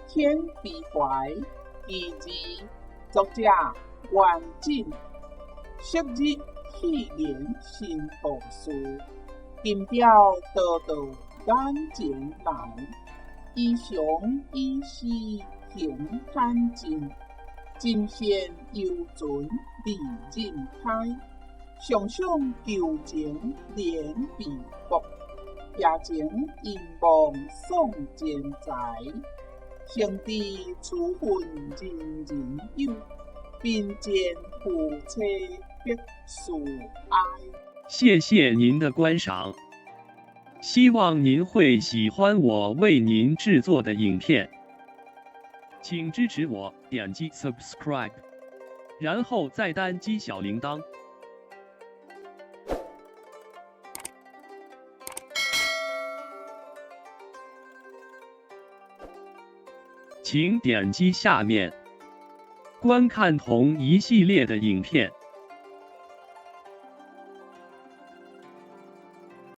天悲怀，其二，作者元稹。昔日戏言新故事，今朝道道眼前来。衣裳已是行堪尽，真善犹存二人开。常想旧情连未复，夜情阴梦送钱财。诚知处分人人有，贫贱夫妻百事哀。谢谢您的观赏，希望您会喜欢我为您制作的影片，请支持我点击 subscribe，然后再单击小铃铛。请点击下面观看同一系列的影片。